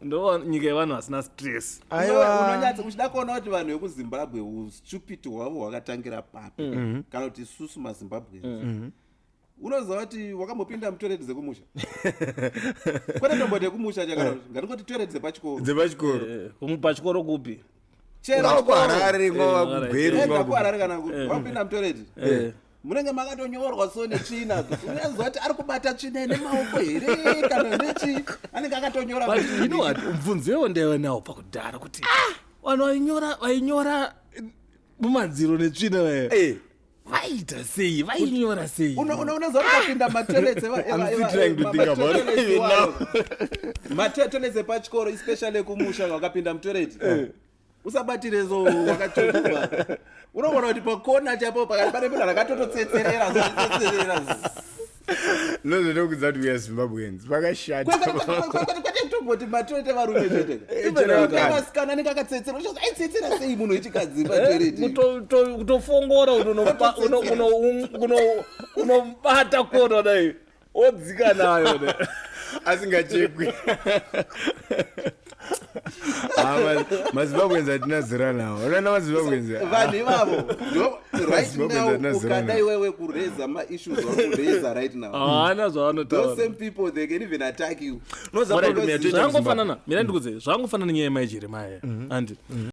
Ndo nyika yevanhu vasina stress. Aiwa. Unonyatsa uchida kuona kuti vanhu vekuZimbabwe ustupid hwavo hwakatangira papi, kana kuti isusu maZimbabweans. Unoziva kuti wakambopinda mutoilet dzekumusha, kwete tomboti ekumusha, chakana ngatingoti toilet dzepachikoro. Dzepachikoro. Pachikoro kupi? Chero Ungava chikoro. kuHarare, ungava kuGweru, Enda ungava kuHarare kana wapinda mutoilet, munenge makatonyorwa so netsvina. Unoziva kuti ari kubata tsvina nemaoko here kana nechi anenge akatonyora? But you know what, mubvunzo iwo ndaiva nawo pakudhara kuti vanhu vainyora mumadziro netsvina vaya, vaita sei? Vainyora sei? Unoziva kuti ukapinda matoilets I'm still trying to think about it even now. Matoilets epachikoro, especially ekumusha, wakapinda mutoilet usabatire so wakachokuba, unoona kuti pakona chapo pakati pane munhu akatototsetserera tsetserera. Nozvotokudza kuti we are Zimbabweans, vakashata. Kwete kutomboti matoilet evarume chete. Chero vakadzi. Vasikana anenge akatsetsera, aitsetsera sei munhu wechikadzi patoilet? Kutofongora, unobata kona dai odzika nayo ne. Asingachekwi. Ah, maZimbabweans hatina zera nawo, unoona maZimbabweans. Vanhu ivavo right Zimbabweans now, hatina zera ukada nawo. iwewe kureza maissues vari kureza right now, Haana those zvavanotaura. same people, they can even attack you. Zvangofanana, mina ndikudze, zvangofanana nenyaya yemai Jeremaya, andi